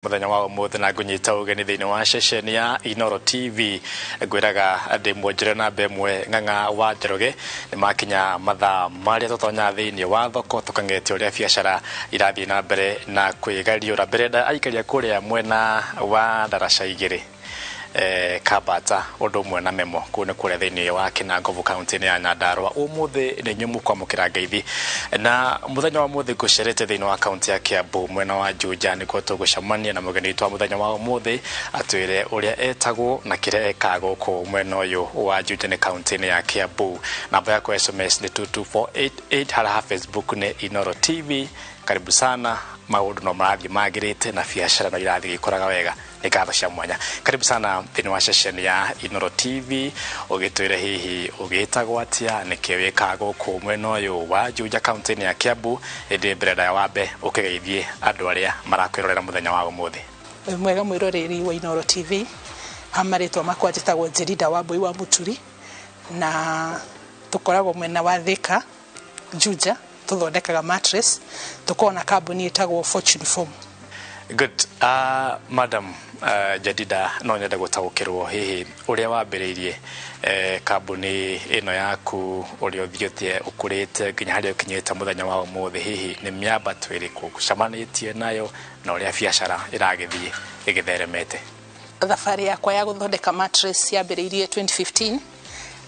Muthenya wa umuthi na ngunyita ugeni thiini wa ceceni ya Inoro TV. Ngwiraga ndi mwonjere namba ĩmwe Ng'ang'a wa Njoroge. Nĩ makinya mathaa marĩa tũtonya thĩinĩ wa thoko tũkang'etia ũrĩa biacara irathiĩ na mbere na kwĩgariũra. Mbere aikaria kũrĩa mwena wa ndaraca igĩrĩ, Kambata ũndũ ũmwe na Memo, kũu nĩ kũrĩa thĩinĩ wa Kinangovu, kaunti-inĩ ya Nyandarua. Ũmũthĩ nĩ inyuĩ mũkwamũkĩra ngeithi, na mũthenya wa ũmũthĩ ngũcerete thĩinĩ wa kaunti ya Kiambu, mwena wa Juja, nĩkuo tũgũcemania na mũgeni witũ wa mũthenya wa ũmũthĩ, atwĩre ũrĩa etagwo na kĩrĩa ekaga gũkũ mwena ũyũ wa Juja, nĩ kaunti-inĩ ya Kiambu. Namba yakwa SMS nĩ 22488, harĩa ha Facebook nĩ Inoro TV. Karibu sana. Maũndũ no marathiĩ magĩrĩte na biacara no irathiĩ igĩkũraga wega. Nĩ ngatho cia mwanya. Karibu sana thĩinĩ wa ceceni ya Inoro TV, ũgĩtwĩre hihi ũgĩtagwo atĩa, nĩkĩ wĩkaga gũkũ mwena ũyũ wa Juja, kaunti-inĩ ya Kiambu. Ĩndĩ mbere ndaya, wambe ũkĩgeithie andũ arĩa marakwĩrorera mũthenya wa ũmũthĩ. Mwega mwĩroreri wa Inoro TV. Ha marĩtwa makwa njĩtagwo Njerida wa Mbui wa Mũturi, na tũkoragwo mwena wa Thika, Juja. Tũthondekaga mattress, tũkoragwo na kambuni ĩtagwo Fortune Foam. Good. Madam Jadida, no nyende gũtaũkĩrwo hihi ũrĩa wambĩrĩirie kambuni ĩno yaku, ũrĩa ũthiĩte ũkũrĩte nginya harĩa ũkinyĩte mũthenya wa ũmũthĩ. Hihi nĩ mĩambato ĩrĩkũ ũcemanĩtie nayo na ũrĩa biacara ĩragĩthiĩ ĩgĩtheremete? Thabarĩ yakwa ya gũthondeka mattress yambĩrĩirie 2015.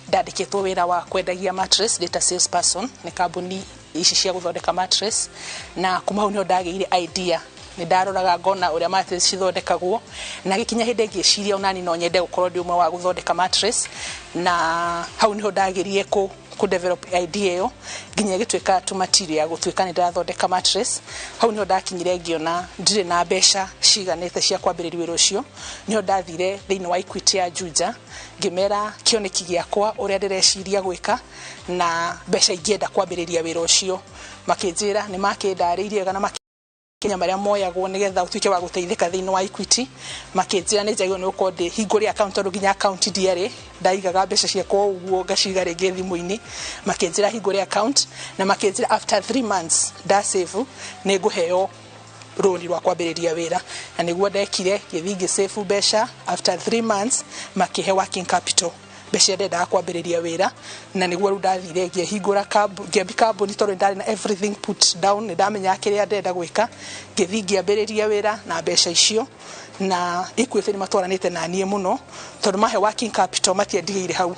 Ndandĩkĩtwo wĩra wa kwendagia mattress ndĩ ta salesperson nĩ kambuni ici cia gũthondeka mattress, na kuma hau nĩho ndagĩire idea. Nĩ ndaroraga ngona ũrĩa mattress cithondekagwo, na gĩkinya hĩndĩ ngĩciria onani no nyende gũkorwo ndĩ ũmwe wa gũthondeka mattress, na hau nĩho ndagĩrie kũ develop idea ĩyo nginya ĩgĩtuĩka tu material ya gũtuĩka nĩ ndĩrathondeka mattress. Hau nĩho ndakinyire ngĩona ndirĩ na mbeca ciganĩte cia kwambĩrĩria wĩra ũcio. Nĩho ndathire thĩinĩ wa Equity ya Juja, ngĩmera kĩoneki gĩakwa, ũrĩa ndĩreciria gwĩka na mbeca ingĩenda kwambĩrĩria wĩra ũcio. Makĩnjĩra nĩ makĩndarĩirie wega na makinya marĩa moyagwo nĩgetha ũtuĩke wa gũteithĩka thĩinĩ wa Equity. Makĩnjĩra nĩ njagĩrĩirwo nĩ gũkorwo ndĩ hingũre account, tondũ nginya account ndiarĩ, ndaigaga mbeca ciakwa o ũguo, ngaciga rĩngĩ thimũ-inĩ. Makĩnjĩra hingũre account na makĩnjĩra after 3 months ndasave nĩ ngũheo rũni rwa kwambĩrĩria wĩra, na nĩguo ndekire. Ngĩthiĩ ngĩsave mbeca, after 3 months makĩhe working capital, mbeca iria ndendaga kwambĩrĩria wĩra, na nĩguo rĩu ndathire ngĩhingũra ngĩambi kambuni, tondũ nĩ ndarĩ na everything put down, nĩ ndamenyaga kĩrĩa ndĩrenda gwĩka. Ngĩthiĩ ngĩambĩrĩria wĩra na mbeca icio, na Equity nĩ matwaranĩte na niĩ mũno, tondũ mahe working capital matiendigĩire hau.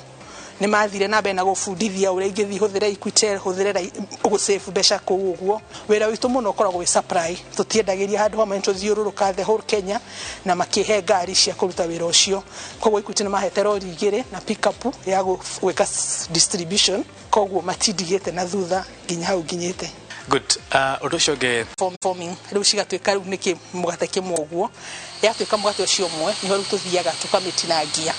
Nĩ mathire na mbere na gũbundithia ũrĩa ingĩthiĩ hũthĩre Equitel, hũthĩre gũsave mbeca kũu. Ũguo wĩra witũ mũno ũkoragwo wĩ supply, tũtiendagĩria handũ hamwe, nĩ tũthiũrũrũka the whole Kenya, na makĩhe ngari cia kũruta wĩra ũcio. Koguo Equity nĩ mahete rori igĩrĩ na pickup ya gwĩka distribution, koguo matindigĩte na thutha nginya hau nginyĩte. Good. Ũndũ ũcio ũngĩ, Forming rĩu cigatuĩka rĩu nĩ mũgate kĩmwe. Ũguo yatuĩka mũgate ũcio ũmwe, nĩho rĩu tũthiaga tũkamĩtinangia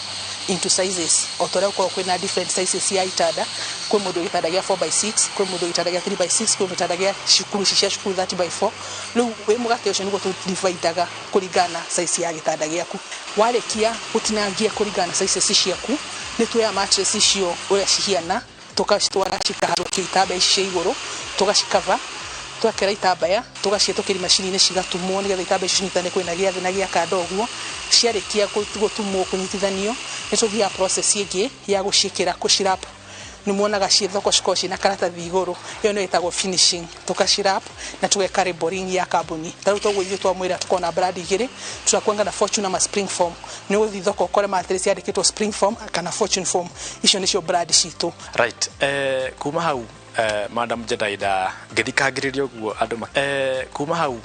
into sizes, o ta ũrĩa gũkoragwo kwĩna different sizes ya itanda. Kwĩ mũndũ gĩtanda gĩa 4 by 6, kwĩ mũndũ gĩtanda gĩa 3 by 6, kwĩ gĩtanda gĩa cukuru, ici cia cukuru, 30 by 4. Rĩu wĩ mũgate ũcio nĩguo tũdividaga kũringana na size ya gĩtanda gĩaku. Warĩkia gũtinangia kũringana na sizes ciaku, nĩ tuoya mattress icio ũrĩa cihiana, tũkacitwara cikaharũkio itambaya ici cia igũrũ, tũgacikava, twakera itambaya, tũgaciĩtũkĩria macini-inĩ, cigatumwo nĩgetha itambaya icio cinyitane, kwĩna gĩa thĩ na gĩa kando. Ũguo ciarĩkia gũtumwo, kũnyitithanio, nĩ tũthiaga process ĩngĩ ya gũciĩkĩra, kũcirap. Nĩ muonaga ciĩ thoko cikoragwo ciĩna karatathi igũrũ, ĩyo nĩyo ĩtagwo finishing. Tũkacirap na tũgeka labeling ya kambuni. Ta rĩu toguo ithuĩ twamwĩra tũkoragwo na brand igĩrĩ, tũrakuanga na Fortune ama Spring Foam. Nĩ ũgũthiĩ thoko ũkore mattress yandĩkĩtwo Spring Foam kana Fortune Foam, icio nĩcio brand citũ. Right, kuma hau, Madam Jedaida, ngĩthikangĩrĩria ũguo andũ kuma hau,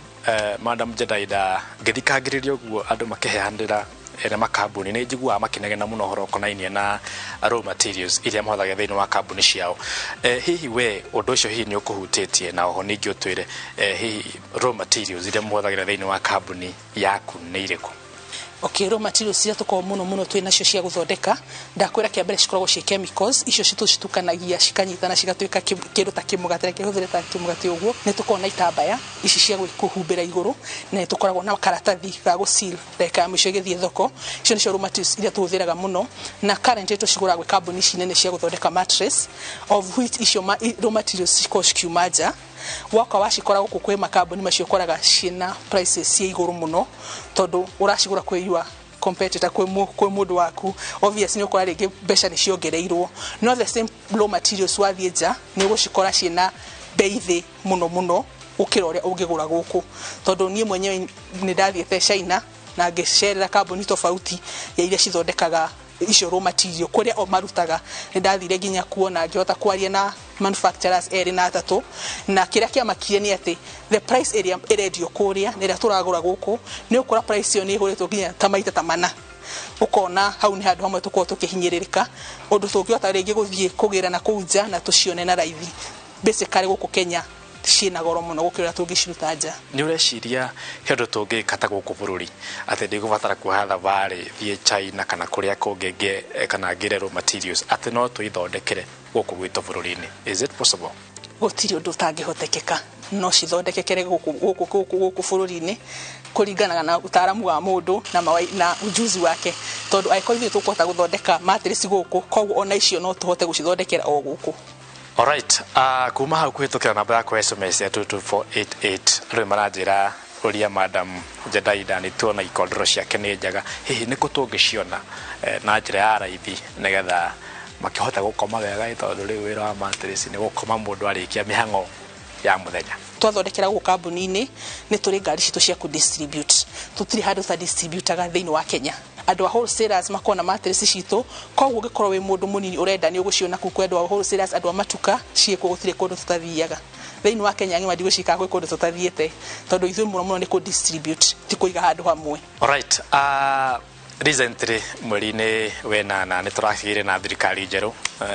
Madam Jedaida, ngĩthikangĩrĩria ũguo andũ makĩheanĩra ene makambuni, nĩ njiguaga makĩnegena mũno ũhoro ũkonainie na raw materials iria mahũthagĩra thĩinĩ wa kambuni ciao. Hihi we ũndũ ũcio hihi nĩ ũkũhutĩtie? Na oho ningĩ ũtwĩre, hihi raw materials iria mũhũthagĩra thĩinĩ wa kambuni yaku nĩ irĩkũ? Okay, raw materials iria tũkoragwo mũno mũno twĩ nacio cia gũthondeka, ndakwĩra kĩa mbere cikoragwo ciĩ chemicals. Icio tũcitukanagia cikanyitana cigatuĩka kĩndũ ta kĩmũgate, reke hũthĩre ta kĩmũgate ũguo. Nĩ tũkoragwo na itambaya ici cia kũhumbĩra igũrũ, na nĩ tũkoragwo na karatathi ga gũseal ndagĩka ya mũico ĩgĩthiĩ thoko. Icio nĩcio raw materials iria tũhũthĩraga mũno, na currently tũcigũraga gwĩ kambuni ici nene cia gũthondeka mattress, of which icio raw materials cikoragwo cikiuma nja. Woka wacikora gũkũ kwĩ makambuni macio ũkoraga ciĩna prices ciĩ igũrũ mũno, tondũ ũracigũra kwĩ your competitor, kwĩ mũndũ waku. Obviously nĩ ũkora rĩngĩ mbeca nĩ ciongereirwo, no the same raw materials wathiĩ nja nĩ ũgũcikora ciĩna bei thĩ mũno mũno gũkĩra ũrĩa ũngĩgũra gũkũ. Tondũ niĩ mwenyewe nĩ ndathiĩte China na ngĩcerera kambuni tofauti ya iria cithondekaga icio raw material kũrĩa o marutaga. Nĩ ndathire nginya kuo na ngĩhota kwaria na manufacturers erĩ na atatũ, na kĩrĩa kĩamakirie nĩ atĩ the price ĩrĩa ĩrendio kũrĩa na ĩrĩa tũragũra gũkũ, nĩ ũkora price ĩyo nĩ ĩhũrĩtwo nginya ta maita ta mana. Ũkona hau nĩ handũ hamwe tũkorwo tũkĩhinyĩrĩrĩka, ũndũ tũngĩhota rĩngĩ gũthiĩ kũgĩra na kũu nja na tũcione na raithi. Basically gũkũ Kenya ciĩna goro mũno gũkĩra ũrĩa tũngĩciruta nja. Nĩ ũreciria he ũndũ tũngĩka ta gũkũ bũrũri atĩ ndigũbatara kuoya thabarĩ thiĩ China kana kũrĩa kũngĩ kana ngĩre raw materials, atĩ no tũithondekere gũkũ gwitũ bũrũri-inĩ? Is it possible? Gũtirĩ ũndũ ũtangĩhotekeka, no cithondekekere gũkũ bũrũri-inĩ kũringanaga na ũtaaramu wa mũndũ na ujuzi wake, tondũ angĩkorwo ithuĩ tũkũhota gũthondeka mattress gũkũ, koguo ona icio no tũhote gũcithondekera o gũkũ. Alright, kuma hau kũhĩtũkĩra namba yakwa ya SMS ya 22488, andũ nĩ maranjĩra ũria Madam Jedaida nĩ tuona ikondoro ciake nĩ njega, hihi nĩ kũ tũngĩciona na njĩra ya raithi nĩgetha makĩhota gũkoma wega, tondũ rĩu wĩra wa mattress nĩ gũkoma mũndũ arĩkia mĩhang'o ya mũthenya. Twathondekera gũkũ kambuni-inĩ nĩ tũrĩ ngari citũ cia kũ-distribute, tũtirĩ handũ ta distributaga thĩinĩ wa Kenya. Andũ a wholesalers makona mattress citũ, koguo ũngĩkorwo wĩ mũndũ mũnini ũrenda nĩ ũgũciona kũu kwĩ andũ a wholesalers, andũ a matuka ciĩkuo, gũtirĩ kũndũ tũtathiaga thĩinĩ wa Kenya ng'ima, ndigũcikaga gwĩ kũndũ tũtathiĩte, tondũ ithuĩ mũno mũno nĩ kũ-distribute, ti kũiga handũ hamwe. Alright, recently mweri-inĩ wenana nĩ tũrakĩgĩire na thirikari njerũ,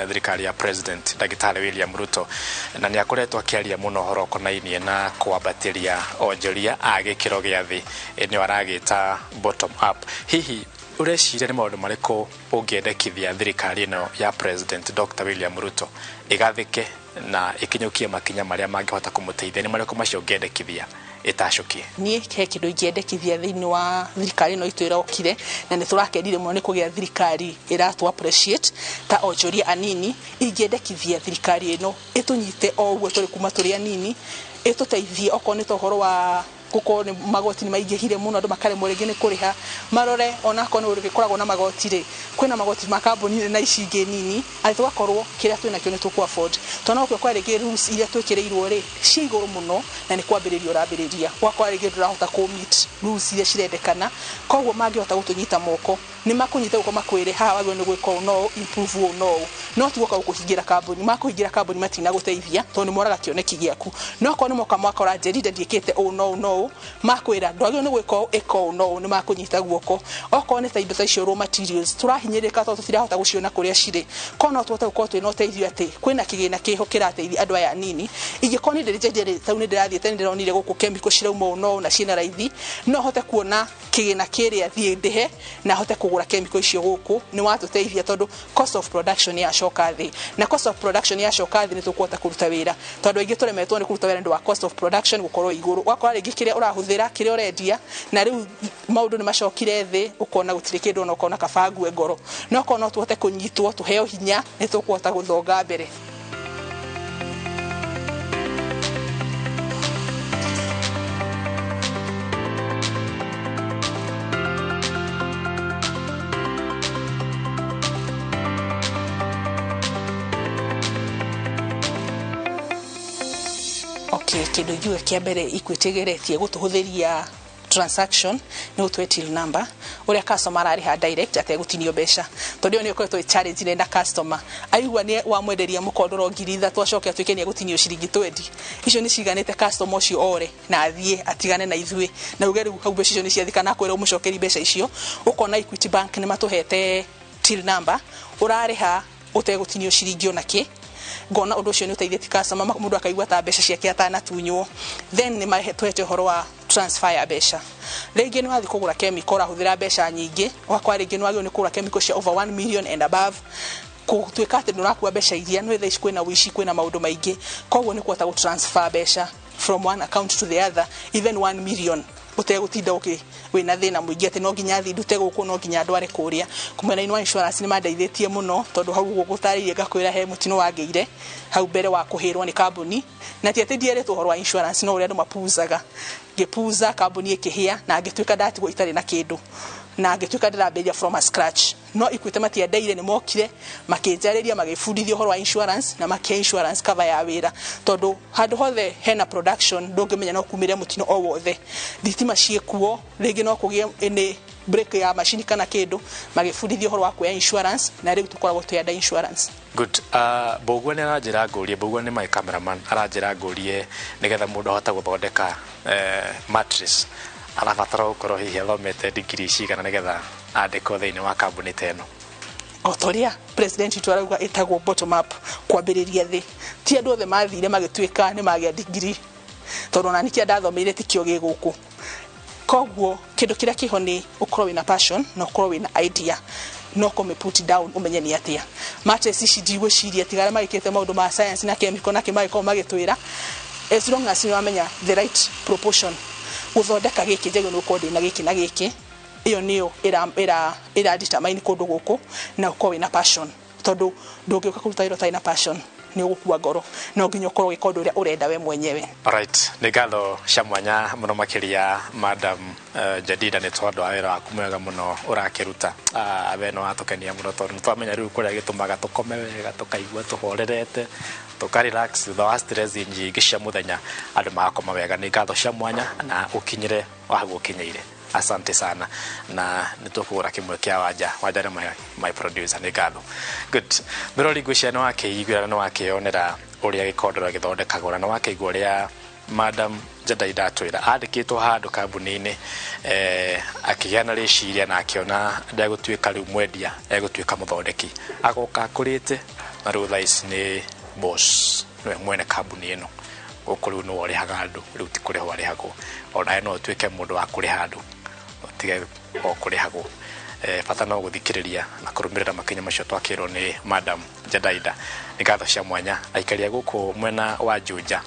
thirikari ya President Ndagĩtarĩ William Ruto, na nĩ akoretwo akĩaria mũno ũhoro ũkonainie na kwambatĩria onjoria a gĩkĩro gĩa thĩ, nĩo aragĩta bottom up. Hihi ũreciria nĩ maũndũ marĩkũ ũngĩendekithia thirikari ĩno ya President Dr. William Ruto ĩgathĩke na ĩkinyũkie makinya marĩa mangĩhota kũmũteithia? Nĩ marĩkũ macio ũngĩendekithia ĩtacũkie? Niĩ he kĩndũ ingĩendekithia thĩinĩ wa thirikari ĩno itũ ĩrokire, na nĩ tũrakenire mũno nĩ kũgĩa thirikari ĩratũ appreciate ta onjoria anini. Ingĩendekithia thirikari ĩno ĩtũnyite o ũguo tũrĩ kuma tũrĩ anini, ĩtũteithie okorwo nĩ ta ũhoro wa gũkorwo nĩ magoti nĩ maingĩhire mũno, andũ makaremwo rĩngĩ nĩ kũrĩha, marore onakorwo nĩ gũkoragwo na magoti rĩ, kwĩna magoti ma kambuni na ici ingĩ nini, atĩ tũgakorwo kĩrĩa twĩnakĩo nĩ tũkũ afford. Tondũ no ũkora rĩngĩ rules iria twĩkĩrĩirwo rĩ ciĩ igũrũ mũno, na nĩ kwambĩrĩria ũrambĩrĩria, ũgakora rĩngĩ ndũrahota kũ meet rules iria cirendekana. Koguo mangĩhota gũtũnyita moko, nĩ makũnyita guoko makwĩre haha wagĩrĩirwo nĩ gwĩka ũũ no improve ũũ no ũũ, no ti gũka gũkũhingĩra kambuni. Makũhingĩra kambuni matinagũteithia, tondũ nĩ moraga kĩoneki gĩaku. No okorwo nĩ moka mwakora Njerida ndiĩkĩte ũũ no ũũ no ũũ, makwĩra ndwagĩrĩirwo nĩ gwĩka ũũ, ĩka ũũ no ũũ, nĩ makũnyita guoko. Okorwo nĩ ta indo ta icio raw materials tũrahinyĩrĩrĩka tondũ tũtirahota gũciona kũrĩa cirĩ, koguo no tũhote gũkorwo twĩna ũteithio atĩ kwĩna kĩgĩna kĩho kĩrateithia andũ aya anini. Ingĩkorwo nĩ ndĩrĩ Njerida tau nĩ ndĩrathiĩte nĩ ndĩronire gũkũ chemical cirauma ũũ no ũũ na ciĩna raithi, no hote kuona kĩgĩna kĩrĩa thiĩ ndĩhe na hote kũgũra chemical icio gũkũ, nĩ watũteithia tondũ cost of production yacoka thĩ, na cost of production yacoka thĩ nĩ tũkũhota kũruta wĩra, tondũ aingĩ tũremetwo nĩ kũruta wĩra nĩ ũndũ wa cost of production gũkorwo igũrũ. Ũgakora rĩngĩ kĩrĩa ũrahũthĩra kĩrĩa ũrendia, na rĩu maũndũ nĩ macokire thĩ, ũkona gũtirĩ kĩndũ, ona ũkona kaba ngue ngoro. No okorwo no tũhote kũnyitwo tũheo hinya, nĩ tũkũhota gũthonga mbere. Kĩndũ ingiuga kĩa mbere Equity ĩgeretie gũtũhũthĩria transaction nĩ gũtũhe till number ũrĩa customer ararĩha direct ategũtinio mbeca, tondũ ĩyo nĩ ĩkoretwo ĩ challenge nene na customer aigua nĩ wamwenderia mũkondoro 3,000 acoke atuĩke nĩ egũtinio ciringi 20, icio nĩ ciganĩte customer ũcio ore na athiĩ atigane na ithuĩ na uge rĩu hau mbeca icio nĩ ciathiĩ, kana akwĩre ũmũcokerie mbeca icio. Ũkona Equity Bank nĩ matũhete till number ũrarĩha ũtegũtinio ciringi ona kĩ. Ngona ũndũ ũcio nĩ ũteithĩtie customer, mũndũ akaigua ta mbeca ciake atanatunywo. Then nĩ matũhete ũhoro wa transfer ya mbeca. Rĩngĩ nĩ wathiĩ kũgũra chemical ũrahũthĩra mbeca nyingĩ, ũgakora rĩngĩ nĩ wagĩrĩirwo nĩ kũgũra chemical cia over 1 million and above, gũtuĩka atĩ ndũrakua mbeca iria, nĩ thaa ici kwĩna ũici, kwĩna maũndũ maingĩ, koguo nĩ kũhota gũ transfer mbeca from one account to the other, even 1 million Ũtegũtinda ũkĩ wĩna thĩna mũingĩ atĩ no nginya thiĩ ndute gũkũ, no nginya ndware kũrĩa. Mwena-inĩ wa insurance nĩ mandeithĩtie mũno, tondũ hau ũguo ngũtarĩirie ngakwĩra he mũtino wangĩire hau mbere wa kũhĩrwo nĩ kambuni, na ti atĩ ndierĩtwo ũhoro wa insurance, no ũrĩa andũ mapuzaga, ngĩpuza, kambuni ĩkĩhĩa na ngĩtuĩka ndatigwo itarĩ na kĩndũ na ngĩtuĩka ndĩrambĩrĩria from a scratch. No Equity matiendeire, nĩ mokire makĩnjarĩria, magĩbundithia ũhoro wa insurance na makĩhe insurance cover ya wĩra, tondũ handũ hothe hena production ndũngĩmenya no kumĩre mũtino o wothe, thitima ciĩkuo, rĩngĩ no kũgĩe nĩ break ya macini kana kĩndũ. Magĩbundithia ũhoro wa kuoya insurance na rĩu tũkoragwo twĩ under insurance. Good. Mbũgua nĩ aranjĩra ngũrie, Mbũgua nĩ my cameraman, aranjĩra ngũrie nĩgetha mũndũ ahote gũthondeka mattress arabatara gũkorwo hihi athomete degree cigana nĩgetha andĩkwo thĩinĩ wa kambuni ta ĩno? O ta ũrĩa president witũ arauga, ĩtagwo bottom up, kwambĩrĩria thĩ. Ti andũ othe mathire magĩtuĩka nĩ magĩa degree, tondũ ona nikia ndathomeire tikĩo gĩ gũkũ. Koguo kĩndũ kĩrĩa kĩho nĩ ũkorwo wĩna passion na ũkorwo wĩna idea no kũmĩ put down, ũmenye nĩ atĩa mattress ici. Ndigwĩciria tiga arĩa magĩkĩte maũndũ ma science na chemical na kĩ magĩkorwo magĩtwĩra, as long as nĩ wamenya the right proportion gũthondeka gĩkĩ, njagĩrĩirwo nĩ gũkorwo ndĩna gĩkĩ na gĩkĩ, ĩyo nĩyo ĩra determine kũndũ gũkũ, na ũkorwo wĩna passion, tondũ ndũngĩũka kũruta wĩra ũtarĩ na passion, nĩ ũgũkua ngoro. No nginya ũkorwo ũgĩka ũndũ ũrĩa ũrenda we mwenyewe. Alright, nĩ ngatho cia mwanya mũno makĩria, Madam Jadida, nĩ tondũ wa wĩra waku mwega mũno ũrakĩruta. We nĩ watũkenia mũno, tondũ nĩ twamenya rĩu kũrĩa gĩtũmaga tũkome wega, tũkaigua tũhorerete, tũka relax thutha wa stress nyingĩ cia mũthenya, andũ magakoma wega. Nĩ ngatho cia mwanya na ũkinyĩre wa hau ũkinyĩire. Asante sana, na nĩ tũkũgũra kĩmwe kĩa Wanja. Wanja nĩ my producer. Nĩ ngatho. Good. Mĩrori, ngwĩciria nĩ wakĩiguĩra, nĩ wakĩonera ũrĩa gĩkondoro gĩthondekagwo, na nĩ wakĩigua ũrĩa Madam Jadaida atwĩra andĩkĩtwo handũ kambuni-inĩ, akĩgĩa na rĩciria na akĩona ndegũtuĩka rĩu mwendia, egũtuĩka mũthondeki, agoka akũrĩte na rĩu thaa ici nĩ boss, nĩwe mwene kambuni ĩno gũkũ. Rĩu nĩwe ũrĩhaga andũ, rĩu ti kũrĩhwo arĩhagwo. Onawe no ũtuĩke mũndũ wa kũrĩha andũ, ũtige o kũrĩhagwo. Bata no gũthikĩrĩria na kũrũmĩrĩra makinya macio twakĩrwo nĩ Madam Jadaida. Nĩ ngatho cia mwanya. Aikari a gũkũ mwena wa Juja,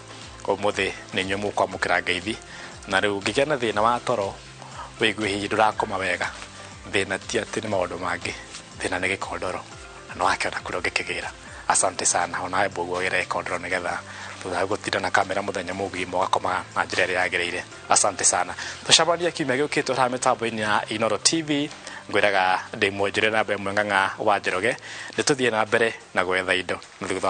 ũmũthĩ nĩ inyuĩ mũkwamũkĩra ngeithi, na rĩu ngĩgĩa na thĩna wa toro, wĩigue hihi ndũrakoma wega, thĩna ti atĩ nĩ maũndũ mangĩ, thĩna nĩ gĩkondoro, na nĩ wakĩona kũrĩa ũngĩkĩgĩra. Asante sana. Onawe Mbũguo, ũgĩre gĩkondoro nĩgetha thutha wa gũtinda na kamera mũthenya mũgima ũgakoma na njĩra ĩrĩa yagĩrĩire. Asante sana. Tũcemanie kiumia gĩũkĩte haha mĩtambo-inĩ ya Inoro TV. Ngwĩraga ndĩ mwenjere namba ĩmwe, Ng'ang'a wa Njoroge. Nĩ tũthiĩ na mbere na gwetha indo na thutha.